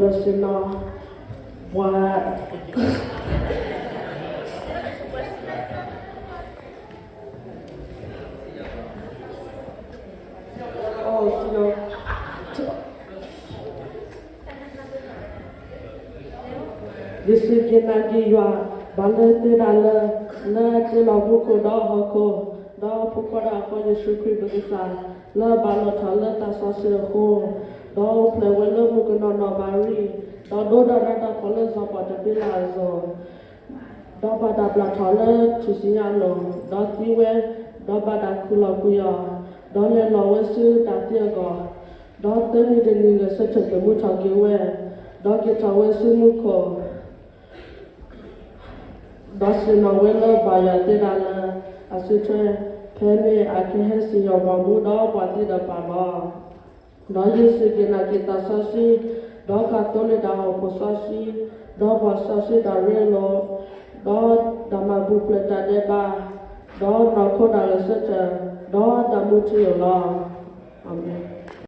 ဒီးစ့ၢ်နီၤ ပှၤ ယစူၢ်က့ၤနာ်က့ၤယွၤ ဘၣ်လၢသ့ဒၣ်လၢ လၢအတ့လီၤမူခိၣ်ဒီးဟီၣ်ခိၣ်, ဒီးဖိခွါဒီးအဖိယ့ၣ်ၡူးခရံာ်ပကစၢ် လၢအဘၣ်လီၤထီၣ်လၢသးစီဆှံအဃိ, ဒီးအိၣ်ဖျဲၣ်ဝဲလၢမုၣ်ကနီၤနီၢ်မၤရံ, ဒီးဒိၣ်ဒီးနးတၢ်ဖှီၣ်လၢစီၤပီၣ်တဘ့လးအစိၤ ဒီးဘၣ်တၢ်ပျၢ်ထီၣ်လၢထူၣ်စုညါအလိၤ, ဒီးသံဝဲ, ဒီးဘၣ်တၢ်ခူၣ်လီၤကွံာ်အီၤ, ဒီးလဲၤလီၤဝဲဆူတၢ်သံအဂီၢ်, ဒီးသၢနံၤတနံၤဂဲၤဆၢထၢၣ်သမူထီၣ်က့ၤဝဲ, ဒီးက့ၤထီၣ်ဝဲဆူမူခိၣ်, ဒီးဆ့ၣ်နီၤဝဲလၢပှၤယွၤသ့ဒၣ်လၢ အစုထွဲ, ဖဲန့ၣ်အကဟဲစံၣ်ညီၣ်ပှၤမူဒီးပှၤသံဒီးပှၤဘီ ဒီးယစူၢ်က့ၤနာ်က့ၤသးစီဆှံ, ဒီးကသိးလ့ၣ်တၢ်အိၣ်ဖှိၣ်စီဆှံ, ဒီးပှၤစီဆှံတၢ်ရ့လိာ်, ဒီးတၢ်မၤပူၤဖျဲးတၢ်ဒဲးဘး, ဒီးနီၢ်ခိတၢ်ဂဲၤဆၢထၢၣ်, ဒီးတၢ်မူထူယိာ်လီၤ. အၤမ့ၣ်.